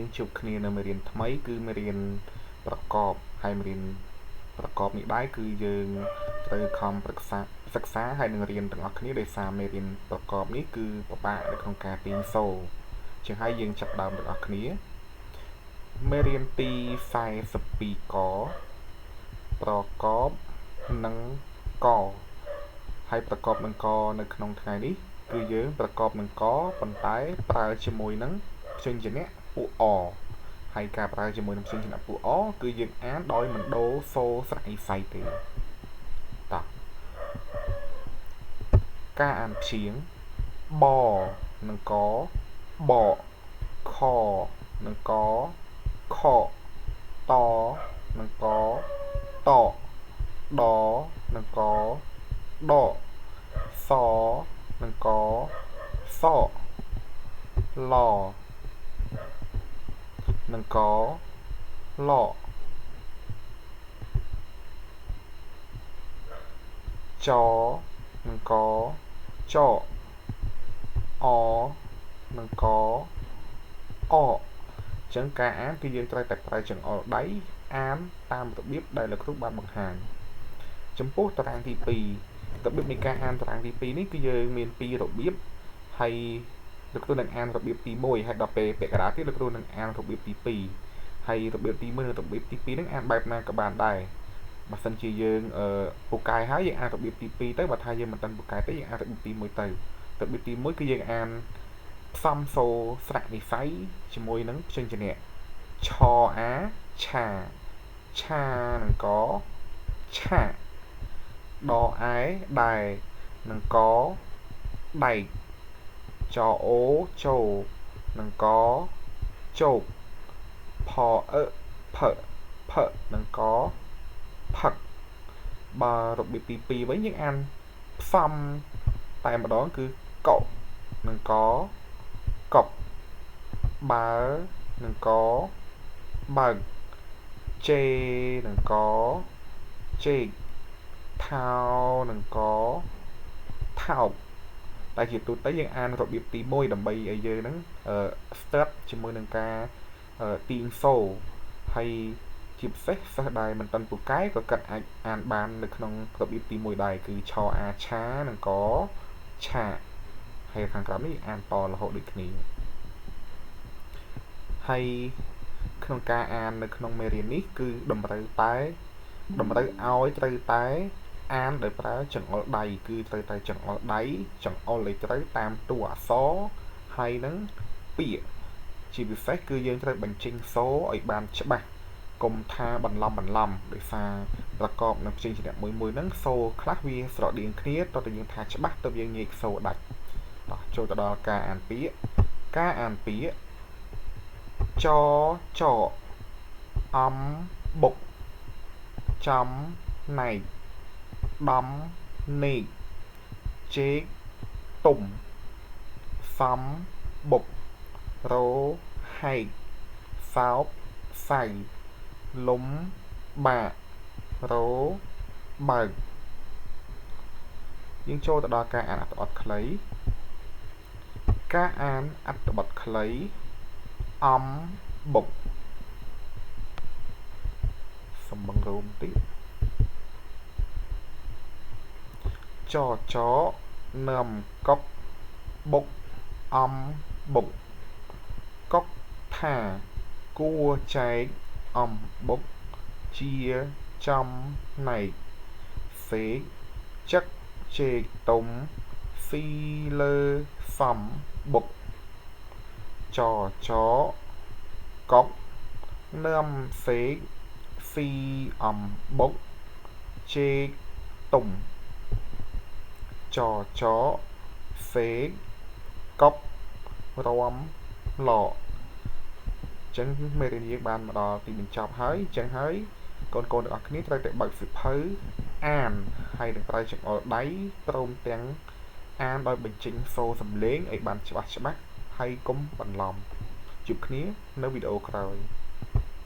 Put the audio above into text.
យើងជួបគ្នានៅមេរៀនថ្មីគឺមេរៀនប្រកបហើយមេរៀនប្រកបនេះដែរគឺយើងត្រូវខំប្រឹក្សាសិក្សាហើយនឹងរៀនទាំងអស់គ្នាដោយសារមេរៀនប្រកបនេះគឺពិបាកនៅក្នុងការទាញសូរជាងហើយយើងចាប់ដើមទាំងអស់គ្នាមេរៀនទី42កប្រកបនិងកហើយប្រកបនឹងកនៅក្នុងថ្ងៃនេះគឺយើងប្រកបនឹងកប៉ុន្តែប្រើជាមួយនឹងព្យញ្ជនៈពួកអហើយការប្រើជាមួយនឹងព្យញ្ជនៈពួកអគឺយើងអានដោយមិនដូរសូរស្រៈនិស័យទេតោះការអានព្យាង្គបនិងកបខនិងកខតនិងកតដនិងកដសនិងកសលនិងកលចនិងកចអនិងកអអញ្ចឹងការអានគឺយើងត្រូវតែប្រើចង្អុលដៃអានតាមរបៀបដែលលោកគ្រូបានបង្ហាញចំពោះតារាងទី2របៀបនៃការអានតារាងទី2នេះគឺយើងមានពីររបៀបហើយលោកគ្រូនឹងអានរបៀបទី1ហើយដល់ពេលពាក់កណ្ដាលទៀតលោកគ្រូនឹងអានរបៀបទី2ហើយរបៀបទី1និងរបៀបទី2ហ្នឹងអានបែបណាក៏បានដែរបើសិនជាយើងពូកែហើយយើងអានរបៀបទី2ទៅបើថាយើងមិនទាន់ពូកែទេយើងអានរបៀបទី1ទៅរបៀបទី1គឺយើងអានផ្សំសូរស្រៈនិស័យជាមួយនឹងព្យញ្ជនៈឆអាឆាឆានិងកឆាដអែដែរនិងកដែកចអូជោនិងកជោកផអឹផផនិងកផឹកបើរបៀបទី2វិញយើងអានផ្សំតែម្ដងគឺកនិងកកុកបើនិងកបើកជេនិងកជែកថោនិងកថោកតែជាទូទៅយើងអានរបៀបទី1ដើម្បីឲ្យយើងហ្នឹងស្ទាត់ជាមួយនឹងការទាញសូរហើយជាពិសេសសិស្សដែលមិនទាន់ពូកែក៏គាត់អាចអានបាននៅក្នុងរបៀបទី1ដែរគឺឆអាឆានិងកឆាហើយខាងក្រោមនេះអានតរហូតដូចគ្នាហើយក្នុងការអាននៅក្នុងមេរៀននេះគឺតម្រូវឲ្យត្រូវតែអានដោយប្រើចង្អុលដៃគឺត្រូវតែចង្អុលដៃចង្អុលឲ្យត្រូវតាមតួអក្សរហើយនឹងពាក្យជាពិសេសគឺយើងត្រូវបញ្ចេញសូរឲ្យបានច្បាស់កុំថាបន្លំដោយសារប្រកបនឹងព្យញ្ជនៈមួយៗហ្នឹងសូរខ្លះវាស្រដៀងគ្នាតើតើយើងថាច្បាស់ទៅយើងញែកសូរដាច់តោះចូលទៅដល់ការអានពាក្យការអានពាក្យចចអំបុកចំណែកដំនេកជែកទុំសំបុករហែកសោបសៅលំបាករបើកយើងចូលទៅដល់ការអានអត្ថបទខ្លីការអានអត្ថបទខ្លីអំបុកសំបង្រួមតិចចចនឹមកុកបុកអំបុកកុកថាគួចែកអំបុកជាចំណែកសេកចឹកជែកទុំស៊ីលើសំបុកចចកុកនឹមសេកស៊ីអំបុកជែកទុំចចសេកកុករំលកអញ្ចឹងមេរៀនយើងបានមកដល់ទីបញ្ចប់ហើយអញ្ចឹងហើយកូនៗទាំងអស់គ្នាត្រូវតែបើកសៀវភៅអានហើយនឹងប្រើចង្អុលដៃព្រមទាំងអានដោយបញ្ចេញសូរសំឡេងឲ្យបានច្បាស់ហើយកុំបន្លំជួបគ្នានៅវីដេអូក្រោយ។